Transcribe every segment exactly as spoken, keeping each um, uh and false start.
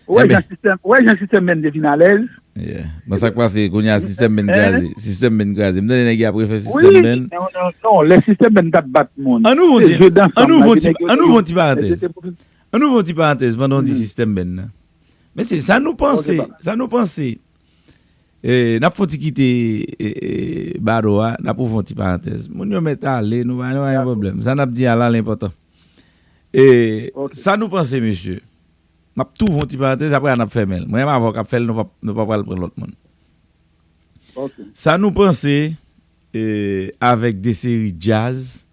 Ou wè jan sistèm, ou wè jan sistèm menm te vin alèz? Yeah. Bon, sa k pase kounye a, sistèm menm kraze. Sistèm menm kraze. M tande nèg y ap refè sistèm menm. Non, non, non, lè sistèm menm t ap bat moun. An nou fè yon ti, an nou fè yon ti parantèz. An nou fè yon ti parantèz pandan w di sistèm menm nan. Mesye, sa nou panse, sa nou panse. E, n ap fè yon ti kite e, e, bado a, n ap ouvri yon ti parantèz. Moun yo mèt ale, nou pa, nou pa gen pwoblèm. Sa n ap di a la, l enpòtan. E, sa nou panse, mesye? M ap tou ouvri yon ti parantèz, apre a n ap fèmen l. Mwen menm avè w k ap fè l, nou pa, nou pa pral pran lòt moun. Sa nou panse e, avèk de seri djaz,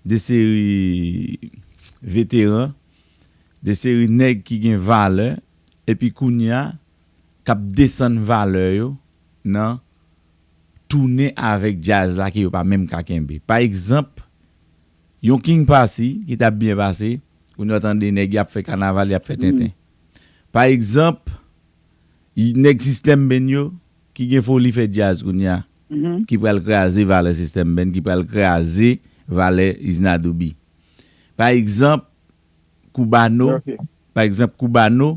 de seri veteran, de seri nèg ki gen valè, epi kounye a, k ap desann valè yo nan tounen avèk djaz la ke yo pa menm ka kenbe. Pa egzanp, yon King Passy ki t ap byen pase, kounye a w tande nèg y ap fè kanaval, y ap fè tenten. Pa egzanp, nèg Sistèm Band yo ki gen foli fè djaz kounye a, ki pral kraze valè Sistèm Band, ki pral kraze valè Iznadoubi. Pa egzanp, Koubano, pa egzanp, Koubano,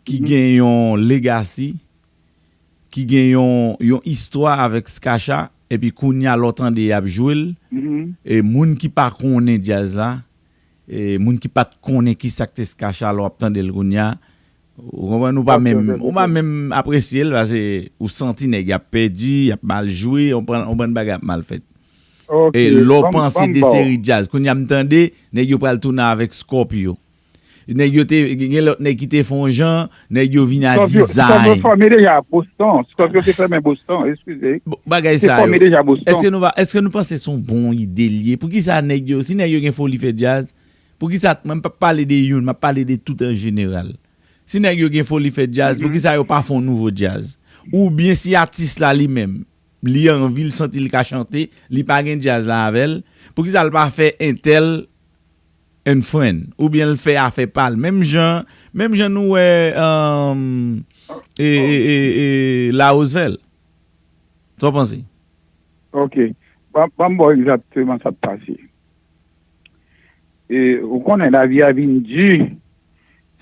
ki gen yon legacy, ki gen yon, yon istwa avèk Skacha, epi kounye a lè w tande y ap jwe l, e moun ki pa konnen djaz la, e moun ki pa t konnen ki sa k te Skacha, lè w ap tande l kounye a, ou konprann, ou pa menm, ou pa menm apresye l, paske ou santi nèg y ap pèdi, y ap mal jwe, yon bann, yon bann bagay ap mal fèt. E lè w panse de seri djaz, kounye a m tande, nèg yo pral tounen avèk Scorpio. Nèg yo te, gen lòt nèg ki te fè yon jan, nèg yo vin a dizay. Scorpio fèmen deja Boston. Scorpio te fèmen Boston, eskize. Bon, bagay sa yo. Te fèmen deja Boston. Èske nou pa, èske nou panse se yon bon ide l ye? Poukisa nèg yo, si nèg yo gen foli fè djaz, poukisa, mwen m p ap pale de youn, m ap pale de tout an jeneral. Si nèg yo gen foli fè djaz, poukisa yo pa fè yon nouvo djaz? Oubyen si atis la li menm, li anvi, l santi l ka chante, li pa gen djaz la avè l, poukisa l pa fè entèl and friend, oubyen l fè afè pa l. Menm jan, menm jan nou wè e, e, e, e, Larose fè l. Sa w panse? Ok. Ban, ban m ba w egzakteman sa k pase. E, ou konnen lavi a vin di.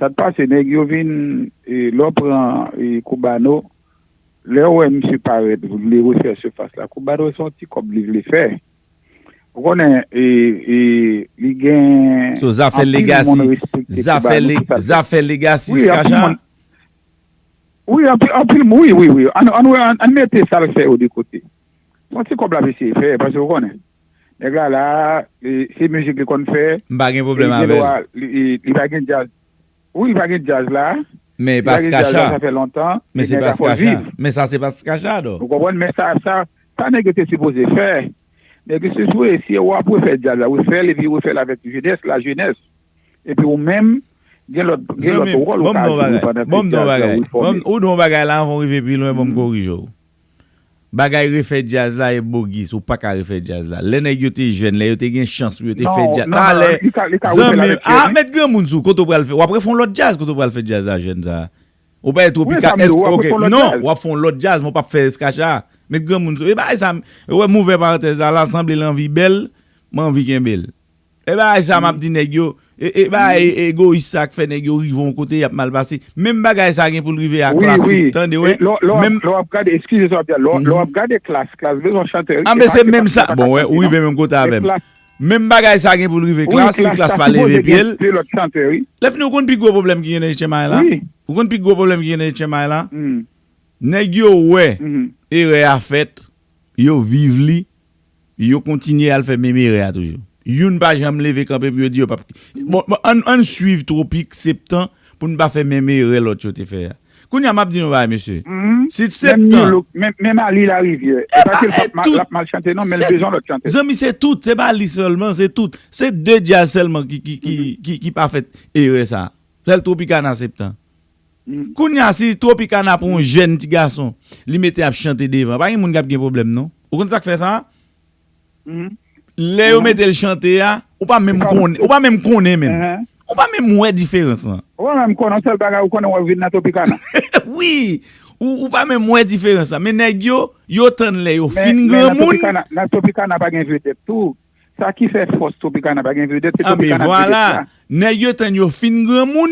Sa k pase, nèg yo vin, e, lè w pran e, Koubano, lè w wè misye parèt, vle refè sifas la, Koubano se yon ti kòb li vle fè. Ou konnen, e, e, li gen. So, zafè legacy, zafè legacy Skacha? Wi, anpil, anpil, wi, wi, wi. Ann, ann, ann mete sa l fè yo de kote. Yon ti kòb l ap eseye fè, paske ou konnen. Nèg la la, li, se mizik li konn fè. M pa gen pwoblèm avè l. Li, li, li pa gen djaz. Wi, li pa gen djaz la. Men e pa Skacha. Sa fè lontan. Men se pa Skacha. Men sa se pa Skacha, dò. Ou konprann? Men sa, sa, sa nèg yo te sipoze fè. Nèg yo sipoze, si w ap refè djaz la, refè l epi refè l avèk jenès, lajenès. Epi ou menm, gen lòt, gen lòt wòl ou ka jwe pandan ke djaz la ou fòme. Ou di yon bagay la, anvan w rive pi lwen, ban m korije w. Bagay refè djaz la e bogis, ou pa ka refè djaz la. Lè nèg yo te jèn, lè yo te gen chans pou yo te fè djaz. Talè, zanmi, a, mèt granmoun sou, kote w pral fè? W ap refè yon lòt djaz, kote w pral fè djaz la, jèn sa? Ou pa e Tropika, èske, ok, non, w ap fè yon lòt djaz, men w p ap fè Skacha. Mèt granmoun sou. E bagay sa, ou wè m ouvè parantèz la, la sanble l anvi bèl, m anvi kenbe l. E bagay sa m ap di nèg yo, e, e bagay egoyis sa k fè nèg yo rive yon kote y ap mal pase. Menm bagay sa gen pou l rive a klasik, tande, wè. Lè w ap gade, eskize sa w ap di a, lè w ap gade Klass, Klass bezwen chantè, wi. A, men se menm sa. Bon, wè, ou rive menm kote avè m. Menm bagay sa gen pou l rive Klass, si Klass pa leve pye l. Lè fini, ou konn pi gwo pwoblèm ki gen nan H M I la? Ou konn pi gwo pwoblèm ki gen nan H M I la? Nèg yo wè erè a fèt, yo viv li, yo kontinye al fè menm erè a toujou. Youn pa janm leve kanpe pou yo di yo p ap. Bon, bon, ann, ann swiv Tropik Septan pou n pa fè menm erè lòt yo te fè a. Kounye a, m ap di nou bagay, mesye. Si Septan. Menm Mali Larivyè. E pa ke l p ap mal, l ap mal chante, non, men l bezwen lòt chantè. Zanmi, se tout. Se pa li sèlman, se tout. Se de djaz sèlman ki, ki, ki, ki, ki pa fè erè sa. Sèl Tropicana Septan. Kounye a, si Tropicana pran yon jèn ti gason, li mete ap chante devan, pa gen moun k ap gen pwoblèm, non. Ou konn sa k fè sa? Lè yo mete l chante a, ou pa menm konnen, ou pa menm konnen menm. Ou pa menm wè diferans lan. Ou pa menm konnen, yon sèl bagay ou konnen, w ap vin nan Tropicana. Wi, ou, ou pa menm wè diferans lan. Men nèg yo, yo tann lè yo fin granmoun. Nan Tropicana, nan Tropicana pa gen vedèt tou. sa ki fè fòs Tropicana pa gen vedèt, se Tropicana ki vedèt la. Nèg yo tann yo fin granmoun,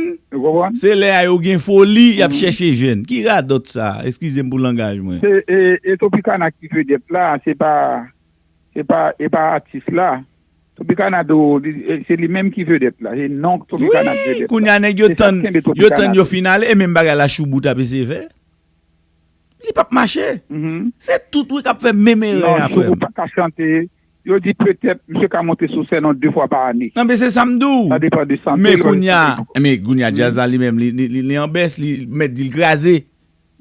se lè a yo gen foli, y ap chèche jèn. Ki radòt sa? Eskize m pou langaj mwen. Se e, e Tropicana ki vedèt la, se pa, se pa, e pa atis la. Tropicana do, li- e, se li menm ki vedèt la. Se non Tropicana ki Wi, vedèt kounye la. A nèg yo Se sa tann, ki kenbe yo Tropicana tann yo tou. Fin ale, e menm bagay la Choubou t ap eseye fè. Li p ap mache. Mhm. Se tout wi k ap fè menm erè Non, a, frè Choubou m. Pa ka chante. Yo di petèt misye ka monte sou sèn yon de fwa pa ane. Non, men se sa m di w. Sa depann de sante Men l, kounye a, men kounye a, djaz la li menm, li, li, li, li an bès, li mèt di l kraze.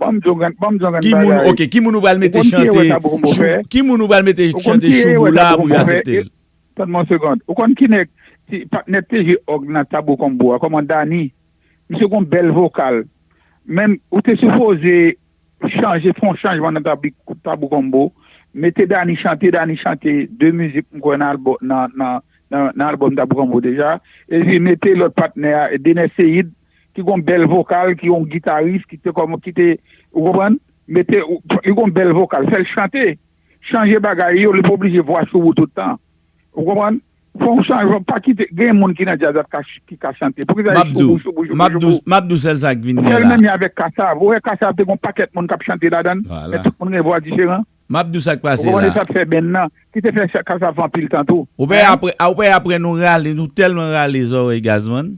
Ban m di w grenn, ban m di w grenn Ki moun, bagay. Ok, ki moun ou pral Ou mete konn ki erè chante Tabou Konbo Chou-, fè? Ki moun ou pral mete Ou konn chante ki erè Choubou la Tabou pou yo Konbo fè? Aksepte l? E, tann mwen yon segond. Ou konn ki nèg, ti patnè T J Òg nan Tabou Konbo a, kòman Dani? Misye gon bèl vokal. Menm ou te sipoze chanje, fè yon chanjman nan Tabou, Tabou Konbo. Mete Dani chante, Dani chante de mizik, m kwè nan albò-, nan, nan, nan, nan albòm Tabou Konbo deja. Epi mete lòt patnè a, Dener Ceïde, ki gon bèl vokal, ki yon gitaris, ki te kòm, ki te, ou konprann? Mete, ou- li gon bèl vokal, fè l chante. Chanje bagay yo, li pa oblije vwa Choubou tout tan. Ou konprann? Fè yon chanjman, pa kite, gen moun ki nan djaz la ka ch- ki ka chante. Poukisa M ap di w, Choubou, Choubou, m ap di w, Choubou? M ap di w sèl sa k vin gen Sèl la. Menm jan avèk Kasav. Ou wè Kasav te gon pakèt moun k ap chante ladan l, men Vwala. Tout moun gen vwa diferan. M ap di w sa k Ou pase konprann la. E sa k fè benn nan. Ki te fè sa- Kasav anpil tan tou. Ou pè Hein? Apre, a, ou pè apre nou rale, nou tèlman rale zòrèy Gazman.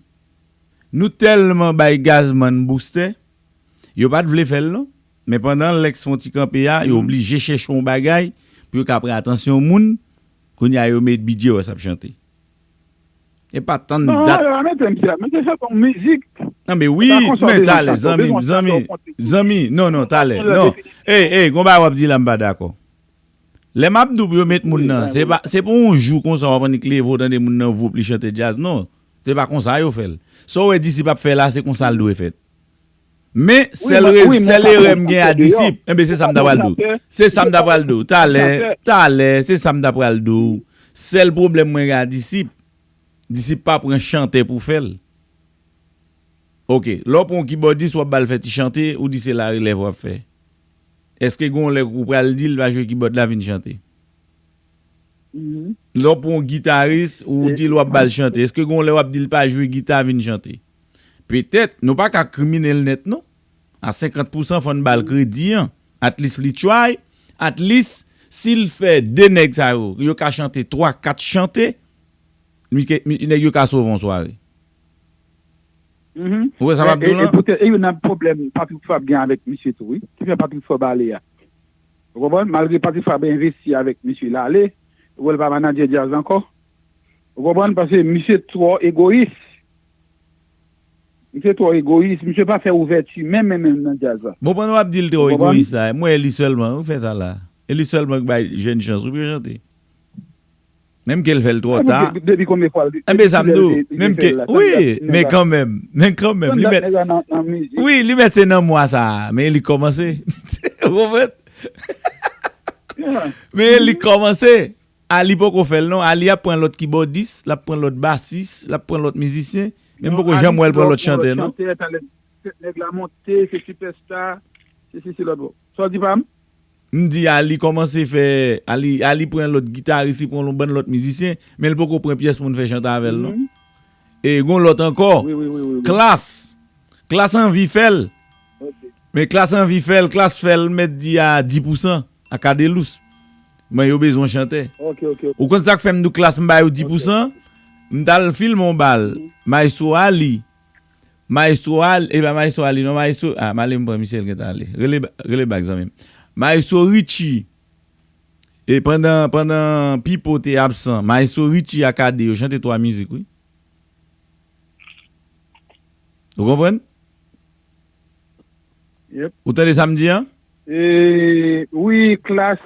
Nou tèlman bay Gazman boustè. Yo pa t vle fè l non. Men pandan Lèks fè yon ti kanpe a, yo Mhm. oblije chèche yon bagay pou yo ka pran atansyon moun. Kounye a yo met bidye wè sa ap chante. E pa tann Non, dat. Yo pa mete misye la. Misye chante yon mizik. Non, men wi, Sa konsa men bezwen talè, chante, zanmi, bezwen chante zanmi, yon konti. Zanmi, non, non, talè, Yon non. Lòt Ey, ey, gon bagay w ap di la, m pa dakò. Lè m ap di w pou yo met moun Wi, nan, sa se wi. Pa, se pou yon jou konsa w ap annik leve w tande moun nan voup li chante djaz, non. Se pa konsa yo fè l. Sa w wè Disip ap fè la, se konsa l dwe fèt. Men, Wi, sèl mwen, rez-, wi, mwen sèl pa erè m gen a konn Disip, enben se sa m ta pral di w. Se sa m ta pral di w. Talè, talè, se sa m ta pral di w. Sèl pwoblèm mwen gen a Disip, Disip pa pran chantè pou fè l. Ok, lè w pran yon kibòdis, w ap ba l fè ti chante, ou di se larelèv w ap fè. Èske gen yon lè ou pral di l pa jwe kibòd la vin chante? Mhm. Lè w pran yon gitaris, ou di l w ap ba l chante. Èske gen yon lè w ap di l pa jwe gita vin chante? Petèt, nou pa ka krimine l nèt non. A senkant pousan fò n ba l kredi an. At least li try. At least, si l fè de nèg sa yo, yo ka chante twa, kat chante, mi ke- mi- nèg yo ka sove yon sware. Mhm. Ou wè sa m ap di w lan? E poutèt, e youn nan pwoblèm Patrick Fabre gen avèk misye tou, wi. Ki fè Patrick Fabre ale a. Ou konprann? Malgre Patrick Fabre envesti avèk misye, l ale, ou wè l pa manadjè djaz ankò. Ou konprann? Paske misye twò egoyis. Misye twò egoyis. Misye pa fè ouvèti menm, menm, menm nan djaz la. Bon, pandan w ap di l twò egoyis la, m wè e li sèlman, ou fè sa la. E li sèlman k bay jèn chans, ou byen chante. Menm ke l fè l twò ta. Depi konbyen fwa l Enben, sa m di w, menm ke, wi, men kanmenm, men kanmenm, li mèt, wi, li mèt se nan mwa sa a, men li kòmanse. Ou konprann? Men li kòmanse. Ali poko fè l non. Ali ap pran lòt kibòdis, l ap pran lòt basis, l ap pran lòt mizisyen. Men m poko janm wè l pran lòt chantè non. Nèg la monte, se sipèsta, se sesi, se lòt bò. Sa w di pa m? M di Ali kòmanse fè, Ali, Ali pran lòt gitaris, li pran yon bann lòt mizisyen, men l poko pran pyès moun fè chante avè l non. E gon lòt ankò. Klass. Klass anvi fè l. Men Klass anvi fè l, Klass fè l, mèt di a dis pousan a Kadelous. Men yo bezwen chantè. Ou konn sa k fè m di w Klass m ba yo dis pousan? M t al filme yon bal. Maestro Ali. Maestro Ali, e pa Maestro Ali non, Maestro, a, m ale m pran misye l gentan ale. Rele, rele bak zanmi m. Maestro Richie. E pandan, pandan Pipo te absan, Maestro Richie a Kade yo chante twa mizik, wi. Ou konprann? Ou tande sa m di an? E, wi, Klass.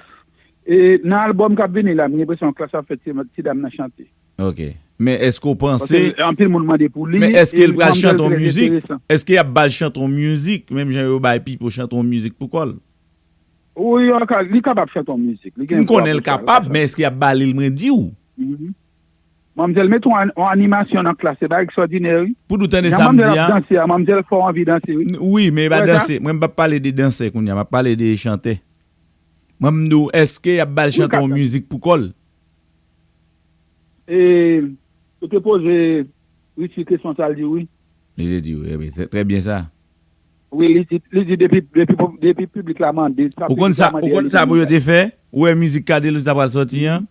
E, nan albòm k ap vini la, m gen enpresyon Klass ap fè ti, ti dam nan chante. Ok. Men èske w panse Paske anpil moun mande pou li. Men èske l pral chante yon mizik? Èske y ap ba l chante yon mizik? Menm jan yo bay Pipo chante yon mizik pou kò l? Wi, li kapab chante yon mizik. M konnen l kapab, men èske y ap ba li l, mwen di w? Manmzèl mete yon, yon animasyon nan Klass, se bagay ekstwòdinè, wi. Pou nou tande sa m di a. Jan manmzèl ap danse a, manmzèl fè w anvi danse, wi. Wi, men e pa danse. Mwen m p ap pale de dansè kounye a, m ap pale de chantè. Mwen m di w, èske y ap ba l chante yon mizik pou kò l? E, ou te poze Richie kesyon sa, l di wi. Li te di wi, wi, trè, trè byen sa. Wi, li di, li di depi, depi, depi piblik la mande, sa Ou konn piblik la sa, mande ou a, konn li sa te pou yo di te sa. Fè? Ou wè mizik Cadelouse ta pral sòti an?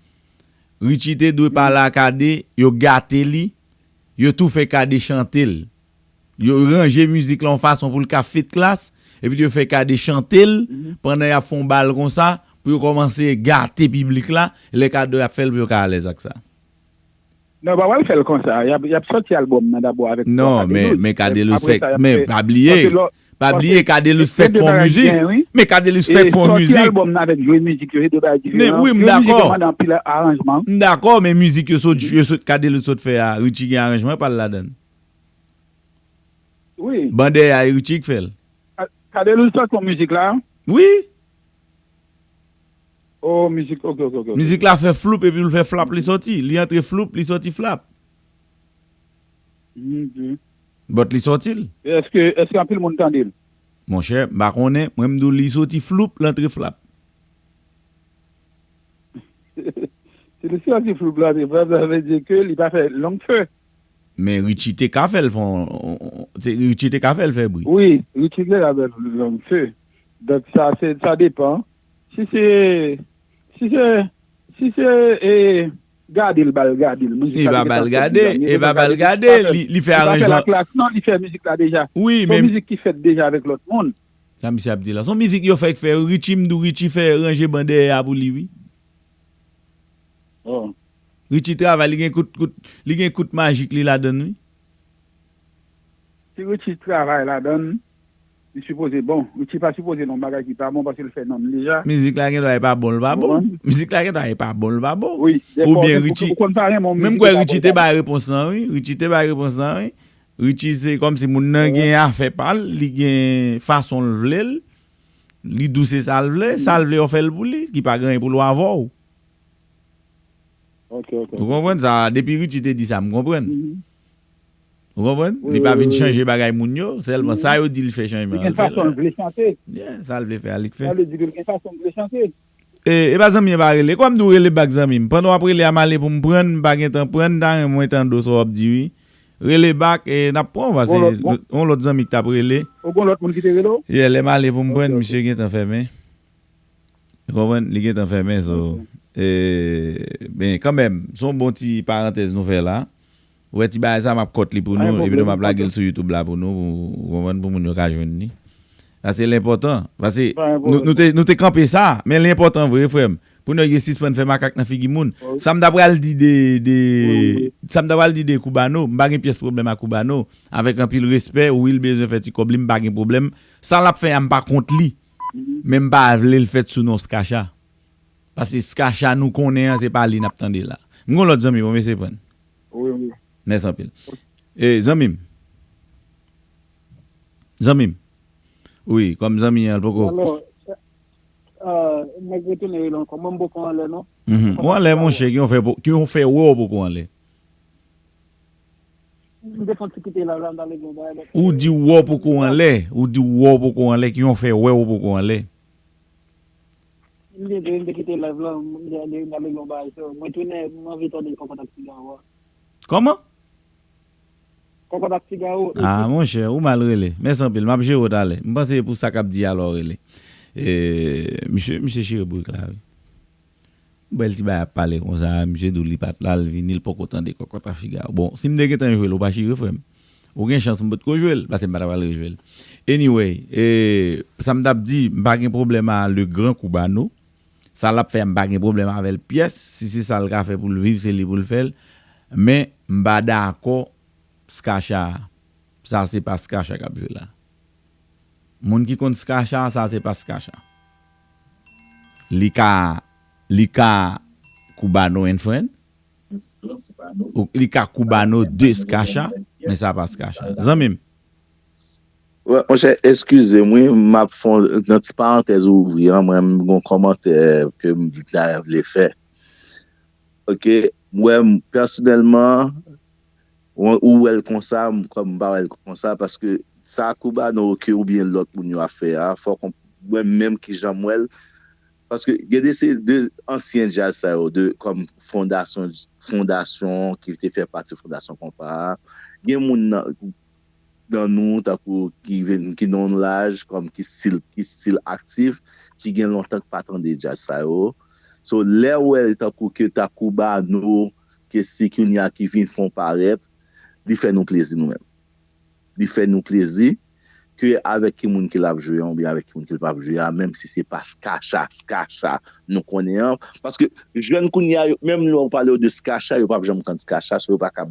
Richie te dwe pale a Cade, yo gate li, yo tou fè Cade chante l. Yo ranje mizik la yon fason pou l ka fit klas, epi yo fè Cade chante l, pandan y ap fè yon bal konsa, pou yo kòmanse gate piblik la, lè Cade ap fè l pou yo ka alèz ak sa. Non, pa pral fè l konsa. Y ap, y ap sòti albòm nan dabò avèk Non, men, Cadelouse. Men Cadelouse fèk, men pa bliye, pa bliye Cadelouse fèk fè yon mizik. Men Cadelouse fèk fè yon mizik. Sòti albòm nan avèk jwe mizik yo, se de bagay diferan. Men wi, m dakò. Yo mizik yo mande anpil aranjman. M dakò, men mizik yo sot, yo sot, Cadelouse sot fè a, Richie gen aranjman pa l ladan l. Wi. Bandè a, Richie k fè l. Cadelouse sòti yon mizik la? Wi. Oh, mizik, ok, ok, ok. Mizik la fè floup epi l fè flap, li sòti. Li antre floup, li sòti flap. But li sòti l. Èske, èske anpil moun tande l? Monchè, m pa konnen, mwen m di w li sòti floup, l antre flap. Si li sòti floup, l antre flap, sa vle di ke li pa fè long feu. Men Richie te ka fè l fè yon, Richie te ka fè l fè bri. Wi, Richie te ka fè l long feu. Donk sa, se, sa depan. Si se, si se, si se, e, gade l, ba l gade l. E pa ba l gade, e pa ba l gade, li, li fè aranjman. Li pa fè laklas, non, li fè mizik la deja. Wi, men. Se yon mizik ki fèt deja avèk lòt moun. Sa misye ap di la. Se yon mizik yo fèk fè, Richie, m di w, Richie fè ranje ban dèyè a pou li, wi. Oh. Richie travay, li gen kout, kout, li gen kout majik li ladan l, wi. Si Richie travay ladan l, li sipoze bon. Richie pa sipoze nan yon bagay ki pa bon paske l fè non l deja. Mizik la gen dwa e pa bon, l pa bon. Mizik la gen dwa e pa bon, l pa bon. Wi, oubyen Richie, ou konn pa renmen yon mizik ki pa bon. Menm kwè Richie te bay repons lan, wi. Richie te bay repons lan, wi. Richie se kòmsi moun nan gen afè pa l, li gen fason l vle l, li di w se sa l vle, sa l vle yo fè l pou li, ki pa gen anyen pou l wè avè w. Ok, ok. Ou konprann sa? Depi Richie te di sa, m konprann. Ou konprann? Li pa vin chanje bagay moun yo, sèlman sa yo di l fè chanjman an, l fè l. Li gen fason l vle chante. Yeah, sa l vle fè a, li k fè. Sa vle di ke l gen fason l vle chante. E, e pa zanmi an pa rele. Kòm di w rele bak zanmi m. Pandan w ap rele a, m ale pou m prann, m pa gentan prann, m ta renmen mwen tande w sa w ap di wi. Rele bak, e, n ap pran w, paske yon lòt zanmi ki t ap rele. Ou gon lòt moun ki te rele w? Yeah, lè m ale pou m prann, misye gentan fèmen. Ou konprann? Li gentan fèmen, so. E, men, kanmenm, se yon bon ti parantèz nou fè la. Ou wè ti bagay sa, m ap kòt li pou nou, epi tou m ap lage l sou YouTube la pou nou, ou konprann, pou moun yo ka jwenn li. Sa se l enpòtan. Paske nou, nou te, nou te kanpe sa, men l enpòtan vre, frè m. Pou nèg yo sispann fè makak nan figi moun. Sa m ta pral di de, de, sa m ta pral di de Cubano, m pa gen pyès pwoblèm ak Cubano. Avèk anpil respè, wi, l bezwen fè ti kòb li, m pa gen pwoblèm. Sa l ap fè a, m pa kont li. Men m pa vle l fèt sou non Skacha. Paske Skacha nou konnen an, se pa li n ap tande la. M gon lòt zanmi, bon, mesye pran. Wi, wi. Mèsi anpil. E, zanmi m. Zanmi m. Wi, kòm zanmi an, l poko. Alò, nèg retounen rele ankò. Mwen, m poko anlè, non. Mhm. Ou anlè, monchè, ki yon fè, ki yon fè wè w poko anlè. M te fè yon ti kite la, la, m t ale gen yon bagay. Ou di w wè w poko anlè. Ou di w wè w poko anlè, ki yon fè wè w poko anlè. M te, m te kite live la, m te ale, m t ale gen yon bagay, so, mwen tounen, m anvi tande Kòkòt ak Figawo a. Kòman? Kòkòt ak Figawo. Ah, monchè, ou mal rele. Mèsi anpil, m ap jere w talè. M panse se pou sa k ap di a lè w rele. E, misye, misye chire brik la, wi. Bèl ti bagay ap pale konsa, misye di w li pa t la, l vini, l poko tande Kòkòt ak Figawo. Bon, si m te gentan jwe l, ou pa chire, frè m. Ou gen chans m potko jwe l, paske m pa ta pral rejwe l. Anyway, e, sa m t ap di, m pa gen pwoblèm a le grand Cubano. Sa l ap fè a, m pa gen pwoblèm avè l pyès. Si se sa l ka fè pou l viv, se li pou l fè l. Men, m pa dakò Skacha a. Sa se pa Skacha k ap jwe la. Moun ki konn Skacha, sa se pa Skacha. Li ka, li ka Cubano and friend. Ou, li ka Cubano de Skacha, men sa pa Skacha. Zanmi m. Wè, monchè, eskize m, wi, m ap fè yon, nan ti parantèz ou ouvri an, mwen, m gon kòmantè ke m ta vle fè. Ok, mwen, pèsonèlman, ou, ou wè l konsa, m, kòm m pa wè l konsa, paske sa Cubano ke oubyen lòt moun yo ap fè a, fòk on, mwen menm kijan m wè l, Paske gen de se de ansyen djaz sa yo, de kòm fondasyon, fondasyon ki te fè pati fondasyon konpa a. Gen moun nan, nan nou, tankou ki vin, ki nan yon laj, kòm ki still, ki still aktif, ki gen lontan ki pa tande djaz sa yo. So, lè w wè tankou ke ta Cubano, ke si kounye a ki vin fè yon parèt, li fè nou plezi nou menm. Li fè nou plezi ke avèk ki moun ke l ap jwe a, oubyen avèk ki moun ke l p ap jwe a, menm si se pa Skacha, Skacha nou konnen an. Paske jèn kounye a, yo, menm lè w pale yo de Skacha, yo p ap janm konn Skacha, so yo pa ka,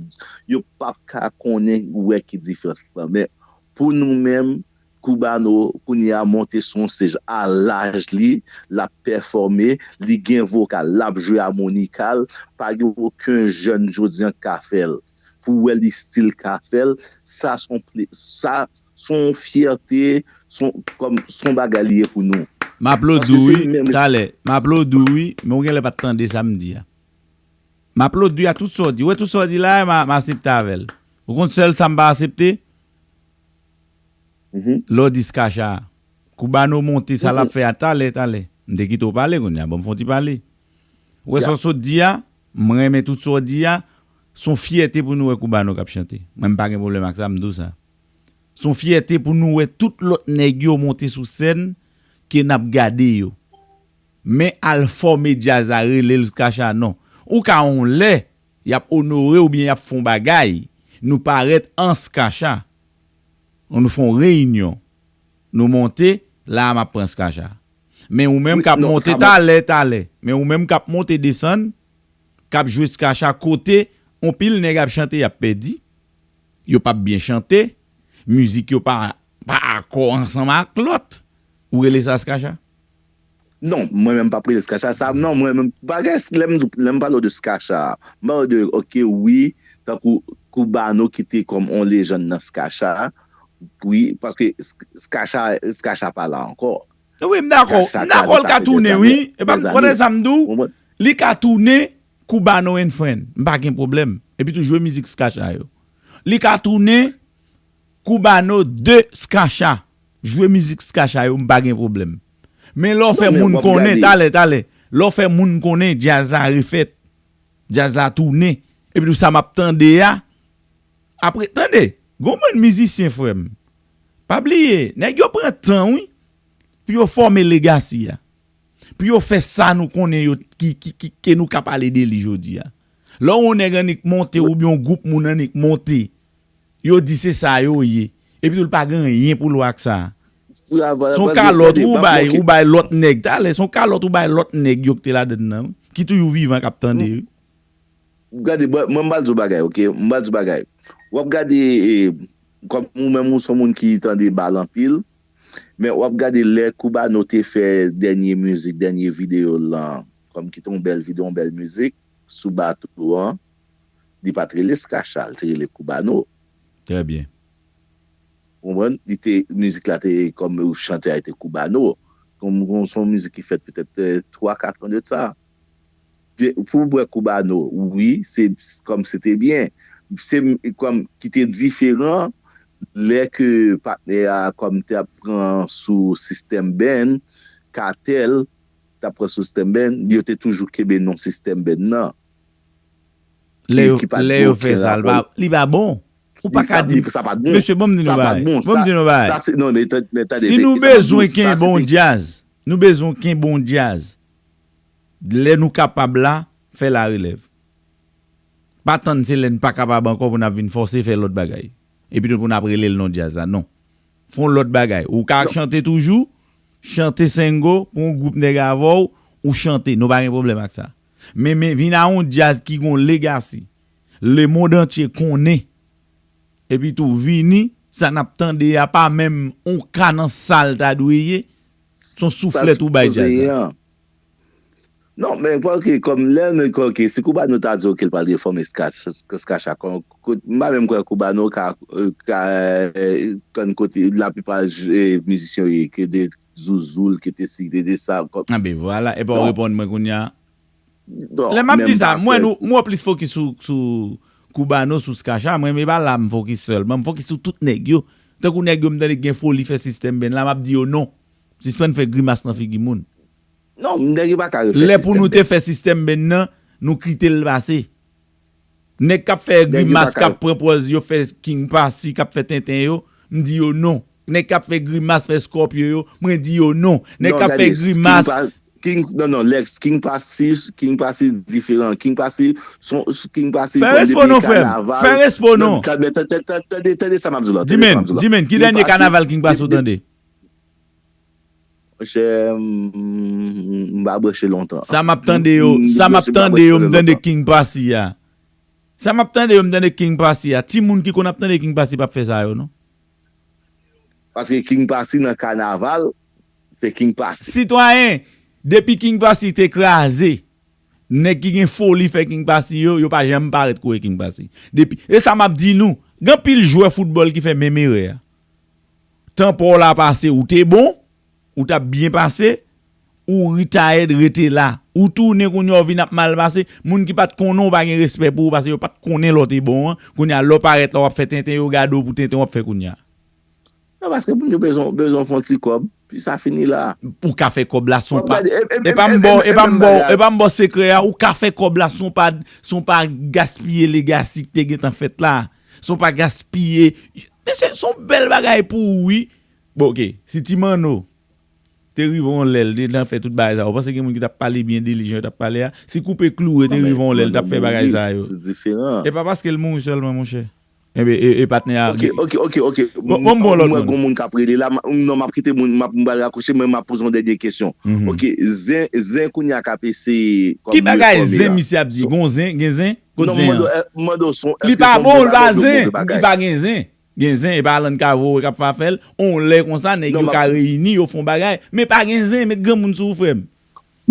yo p ap ka konnen wè ki diferans lan. Men pou nou menm, Cubano kounye a monte sou yon stage a laj li, l ap pèfòme, li gen vokal, l ap jwe amonika l, pa gen okenn jèn jodi an k ka fè l. Pou wè li still ka fè l, sa s on ple, sa s on fyète, s on, kòm s on bagay li ye pou nou. M aplodi w, wi, talè. M aplodi w, wi, men w genlè pa t tande sa m di a. M aplodi w a tout sa w di. Ou wè tout sa w di la, m a, m asepte avè l. Ou konn sèl sa m pa asepte? Lè w di Skacha, Cubano monte, sa l ap fè a talè, talè. M te kite w pale kounye a, ban m fè yon ti pale. Ou wè sa w sot di a, m renmen tout sa w di a, s on fyète pou nou wè Cubano k ap chante. Mwen, m pa gen pwoblèm ak sa, m di w sa. S on fyète pou nou wè tout lòt nèg yo monte sou sèn ke n ap gade yo. Men al fòme djaz la, rele l Skacha, non. Ou ka yon lè, y ap onore w oubyen y ap fè yon bagay, nou parèt an Skacha. Nou fè yon reyinyon. Nou monte, la a m ap pran Skacha. Men ou menm k ap monte talè, talè. Men ou menm k ap monte desann, k ap jwe Skacha kote, on pil nèg ap chante, y ap pèdi. Yo p ap byen chante. Mizik yo pa, pa akò ansanm ak lòt. Ou rele sa Skacha? Non, mwen menm m p ap rele Skacha sa. Non, mwen menm, bagay, lè m, lè m pale w de Skacha, m pale w de, oke, wi, tankou Cubano ki te kòm on lejann nan Skacha, wi, paske Sk-, Skacha, Skacha pa la ankò. Wi, m dakò. M dakò l ka tounen, wi. E pa, konnen sa m di w? Li ka tounen Cubano and Friend. M pa gen pwoblèm. Epi tou jwe mizik Skacha yo. Li ka tounen Cubano de Skacha. Jwe mizik Skacha yo, m pa gen pwoblèm. Men lè w fè moun konnen, talè, talè. Lè w fè moun konnen, djaz la refèt. Djaz la tounen. Epi tou sa m ap tande a. Apre, tande, gon bann mizisyen, frè m. Pa bliye, nèg yo pran tan, wi, pou yo fòme legasi a. Pou yo fè sa nou konnen yo, ki, ki, ki, ke nou ka pale de li jodi a. Lè w wè yon nèg annik monte oubyen yon gwoup moun annik monte, yo di se sa yo ye. Epi tou, l pa gen anyen pou l wè ak sa. Se yon kalòt ou bay, ou bay lòt nèg. Talè, se yon kalòt ou bay lòt nèg yo ki te ladann nan, wi, ki toujou vivan, k ap tande, wi. Gade, mwen, m pral di w bagay, oke? M pral di w bagay. W ap gade, e, kòm ou menm, ou se yon moun ki tande bal anpil, men w ap gade lè Cubano te fè dènye mizik, dènye videyo l lan, kòm ki te yon bèl videyo, yon bèl mizik, sou bato an, li pa t rele Skacha, li te rele Cubano. Trè byen. Ou konprann? Li te, mizik la te, kòm chantè a te Cubano. Kòm, kòm se yon mizik ki fèt petèt, e, twa, kat an de sa. Pou w wè Cubano, wi, se kòm se te byen. Se kòm ki te diferan lè ke patnè a kòm te ap pran sou System Band, Kartel, t ap pran sou System Band, yo te toujou kenbe non System Band nan. Lè yo, lè yo fè sa, li pa bon. Ou pa ka di, mesye, ban m di nou bagay. Ban m di nou bagay. Si nou bezwen kenbe yon djaz, nou bezwen kenbe yon djaz. Lè nou kapab la, fè larelèv. Pa tann se lè n pa kapab ankò pou n ap vin fòse fè lòt bagay. Epi tou pou n ap rele l non djaz la. Non. Fè yon lòt bagay. Ou ka chante toujou, chante sengo pou yon gwoup nèg avè w, ou chante. Nou pa gen pwoblèm ak sa. Men, men vin a yon djaz ki gon legasi. Lemonn antye konnen. Epi tou vini, sa n ap tande a pa menm yon ka nan sa l ta dwe ye. Se yon souflèt ou bay djaz la. Non, men, ok, kòm lè nou, ok, si Cubano ta di, ok, l pral refòme Skacha, m pa menm kwè Cubano ka, ka, konn kote laplipa mizisyen yo ye, ke de Zouzoul, ke te si, ke de sa. Anben, vwala, epi w reponn mwen kounye a. Lè m ap di sa, mwen, nou, m wè plis fokis sou, sou Cubano, sou Skacha, mwen, men pa la m fokis sèlman, m fokis sou tout nèg yo. Tankou nèg yo, m tande gen foli fè System Band la, m ap di yo non. Sispann fè grimas nan figi moun. Non, nèg yo pa ka refè sistèm. Lè pou nou te fè sistèm band nan, nou kite l pase. Nèg k ap fè grimas, k ap pran pòz yo fè King Passy, k ap fè tenten yo, m di yo non. Nèg k ap fè grimas, fè Scorpio yo, mwen di yo non. Nèg k ap fè grimas. King, non, non, Lex, King Passy, King Passy diferan. King Passy, son, King Passy. Fè respo non, frè m. Fè respo non. Tande, tande, tande, tande sa m ap di w la. Tande sa m ap di w la. Di men, di men, ki dènye kanaval King Passy ou tande? Monchè, m, m pa branche lontan. Sa m ap tande yo, sa m ap tande yo, m tande King Passy a. Sa m ap tande yo, m tande King Passy a. Timoun ki konn ap tande King Passy p ap fè sa yo, non. Paske King Passy nan kanaval, se King Passy. Sitwayen, depi King Passy te kraze, nèg ki gen foli fè King Passy yo, yo pa janm parèt kote King Passy. Depi, e sa m ap di nou, gen anpil jwè foutbòl ki fè menm erè a. Tan pa w la pase, ou te bon, ou t ap byen pase, ou retired, rete la. Ou tounen kounye a, ou vin ap mal pase. Moun ki pa t konnen w pa gen respè pou ou, paske yo pa t konnen lè w te bon an. Kounye a, lè w parèt la, w ap fè tenten, yo gade w pou tenten w ap fè kounye a. Non, paske moun yo bezwen, bezwen fè yon ti kòb, pi sa fini la. Ou ka fè kòb la, se yon pa, e pa m ba w, e pa m ba w, e pa m ba w sekrè a, ou ka fè kòb la, se yon pa, se yon pa gaspiye legasi ki te gentan fèt la. Se yon pa gaspiye. Mesye, se yon bèl bagay pou ou, wi. Bon, oke, si Ti Manno te rive yon lè, l te nan fè tout bagay sa yo, ou panse gen moun ki t ap pale byen de li jan yo t ap pale a? Si Koupe Kloure te rive yon lè, l t ap fè bagay sa yo. E pa paske l mouri sèlman, monchè. Enben, e, e patnè a. Oke, oke, oke, oke. Bon, bon, bon, lòt moun. Mwen, gon moun k ap rele la, non, m ap kite moun, m ap, m pral rakwoche, men m ap poze yon dènye kesyon. Oke, zen, zen kounye a k ap eseye kòm. Ki bagay zen misye ap di? Gon zen, gen zen? Kot zen an? Li pa bon, li pa zen, li pa gen zen. Gen zen, e pa Alan Cave k ap fè afè l. On lè konsa, nèg yo ka reyini, yo fè yon bagay. Men pa gen zen, met granmoun sou ou, frè m.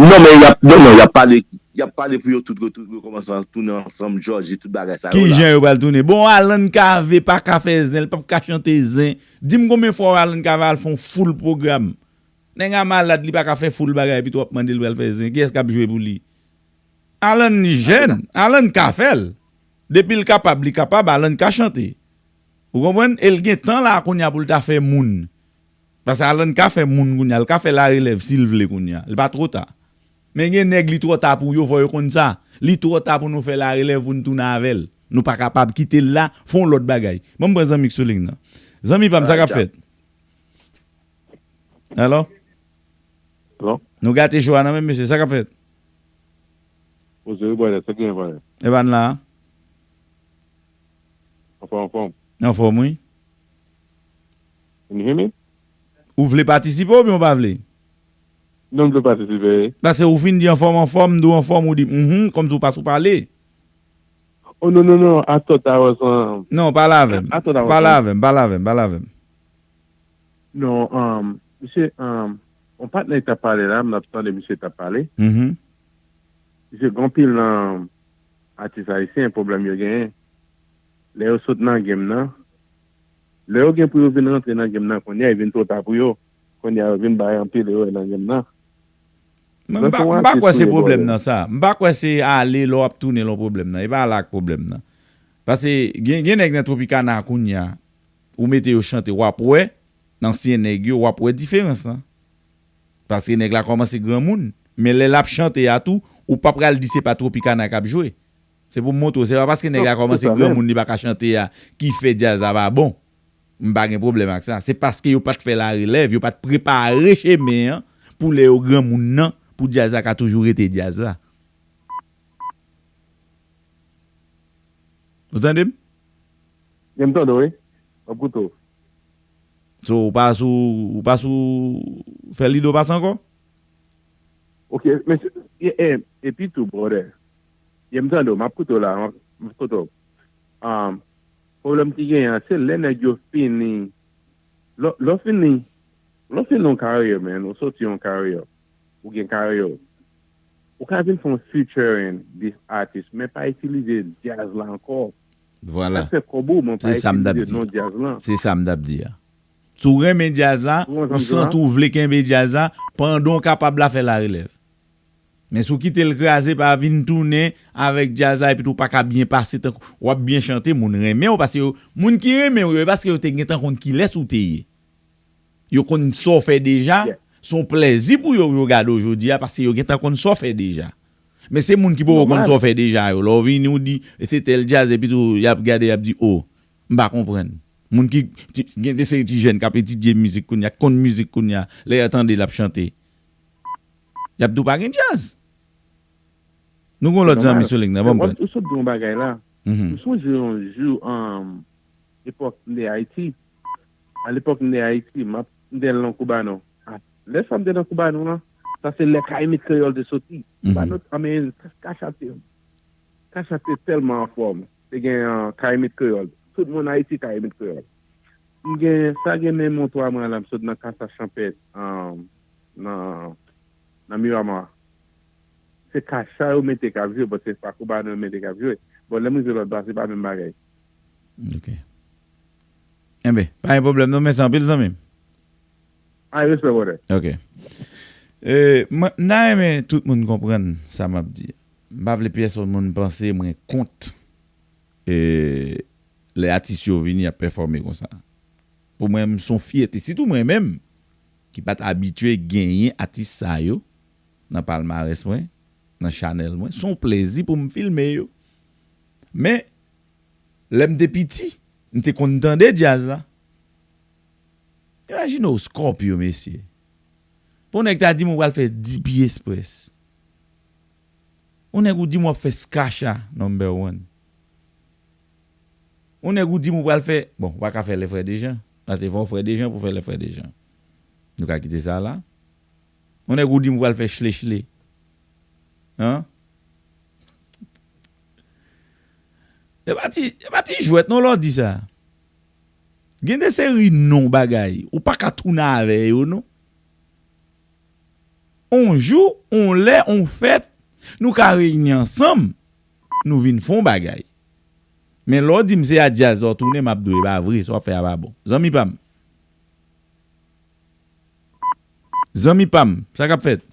Non, men y ap, non, non, y ap pale, y ap pale pou yo tout, tout rekòmanse, tounen ansanm, Jòji, tout bagay sa yo la. Kijan yo pral tounen? Bon, Alan Cave pa ka fè zen, li p ap ka chante zen. Di m konbyen fwa Alan Cave al fè yon full pwogram. Nèg la malad, li pa ka fè full bagay, epi tou w ap mande l pral fè zen. Kiyès k ap jwe pou li? Alan li jèn, Alan ka fè l. Depi l kapab, li kapab, Alan ka chante. Ou konprann? E l gen tan la kounye a pou l ta fè moun. Paske Alan ka fè moun kounye a, l ka fè larelèv si l vle kounye a. Li pa twò ta. Men gen nèg li twò ta pou yo, fò yo konn sa. Li twò ta pou nou fè larelèv pou n tounen avè l. Nou pa kapab kite l la, fè yon lòt bagay. Ban m pran zanmi k sou liy nan. Zanmi pa m, sa k ap fèt? Alo? Alo? Nou gate cho a nan men, mesye, sa k ap fèt? Poze wi, brother, sa k gen, brother? Evan la. Anfòm, anfòm. Anfòm, wi. Can you hear me? Ou vle patisipe oubyen ou pa vle? Non, m vle patisipe. Paske ou fin di anfòm, anfòm, m di w anfòm, ou di, mhm, kòmsi w pa sou pale. Oh, no, no, no, I thought I was, um, non, pale avè m. I thought I was, pale avè m, pale avè m, pale avè m. Non, um, misye, um, yon patnè t ap pale la, m t ap tande misye t ap pale. Mhm. Misye, gen anpil nan atis ayisyen, pwoblèm yo genyen. Lè yo sot nan game nan, lè yo gen pou yo vin rantre nan game nan, kounye a, e vin twò ta pou yo. Kounye a, yo vin bay anpil erè nan game nan. Mwen, m pa, m pa kwè se pwoblèm nan sa. M pa kwè se ale lè w ap tounen lè w pwoblèm nan. E pa la k pwoblèm nan. Paske gen, gen nèg nan Tropicana kounye a, ou mete yo chante, w ap wè, ansyen nèg yo, w ap wè diferans lan. Paske nèg la kòmanse granmoun. Men lè l ap chante a tou, ou pa pral di se pa Tropicana k ap jwe. Se pou m montre w, se pa paske nèg la kòmanse granmoun, li pa ka chante a, ki fè djaz la pa bon. M pa gen pwoblèm ak sa. Se paske yo pa t fè larelèv, yo pa t prepare chemen an pou lè yo granmoun nan, pou djaz la ka toujou rete djaz la. Ou tande m? Wi, m tande w, wi. M ap koute w. So, ou pa sou, ou pa sou fè lide w pase ankò? Ok, men se, e, e, epi tou, brother. Ye, m tande w, m ap koute w la, m ap, m ap koute w. Um, pwoblèm ki genyen an, se lè nèg yo fini, lè, lè w fini, lè w fini yon karyè, man, ou soti yon karyè, ou gen karyè, ou ka vin fè yon featuring this artist, men pa itilize djaz la ankò. Vwala. Fè kòb ou, men pa itilize non djaz lan. Se sa m t ap di a. Si w renmen djaz la, ou santi w vle kenbe djaz la, pandan w kapab la fè larelèv. Men si w kite l kraze, pa vin tounen avèk djaz la, epi tou pa ka byen pase, tankou w ap byen chante, moun renmen w, paske yo, moun ki renmen w yo, e paske yo te gentan konn kilès ou te ye. Yo konn sa w fè deja, Se yon plèzi pou yo, yo gade w jodi a, paske yo gentan konn sa w fè deja. Men se moun ki poko konn sa w fè deja yo. Lè w vini, w di, "E se tèl djaz," epi tou, y ap gade, y ap di, "O, m pa konprann." Moun ki, ti, gen de seri ti jèn k ap etidye mizik kounye a, k konn mizik kounye a, lè y a tande l ap chante, y ap di w pa gen djaz. Nou gon lòt zanmi sou liy nan, ban m pran. Ou sot di yon bagay la. M sonje yon jou, um, epòk m te Ayiti. A lepòk m te Ayiti, m ap, m te nan Koubano. A, lè sa m te nan Koubano an, sa se lè Kayimit Kreyòl te soti. Koubano, anmen, Kacha te, Kacha te tèlman anfòm. Te gen, uh, Kayimit Kreyòl. Tout moun Ayiti Kayimit Kreyòl. M gen, sa gen menm yon twa mwa la, m sot nan Kacha Chanpèt, um, nan, nan Miramar. Se Kacha yo mete k ap jwe, bon, se pa Koubano yo mete k ap jwe. Bon, lè m rive lòt bò, se pa menm bagay. Ok. Enben, pa gen pwoblèm non, mèsi anpil, zanmi m. Ay, respè, brother. Ok. E, mwen, m ta renmen tout moun konprann sa m ap di a. M pa vle pyèsonn moun panse mwen kont, e, lè atis yo vini ap pèfòme konsa. Pou mwen, m se yon fyète. Sitou mwen menm, ki pa t abitye genyen atis sa yo nan palmarès mwen, nan chanèl mwen. Se yon plezi pou m filme yo. Men, lè m te piti, m te konn tande djaz la. Imajine w Scorpio, mesye. Pou nèg ta di m ou pral fè D P Express. Ou nèg ou di m w ap fè Skacha number one. Ou nèg ou di m ou pral fè, bon, ou pa ka fè lè frè Dejan. Paske fò w frè Dejan pou fè lè frè Dejan. Nou ka kite sa la. Ou nèg ou di m ou pral fè chle chle. An? E pa ti, e pa ti jwèt non lè w di sa. Gen de seri non bagay. Ou pa ka tounen avè yo non. On jou, on lè, on fèt, nou ka reyini ansanm, nou vin fè on bagay. Men lè w di m se a djaz w tounen, m ap di w e pa vre, sa w ap fè a pa bon. Zanmi pa m. Zanmi pa m, sa k ap fèt?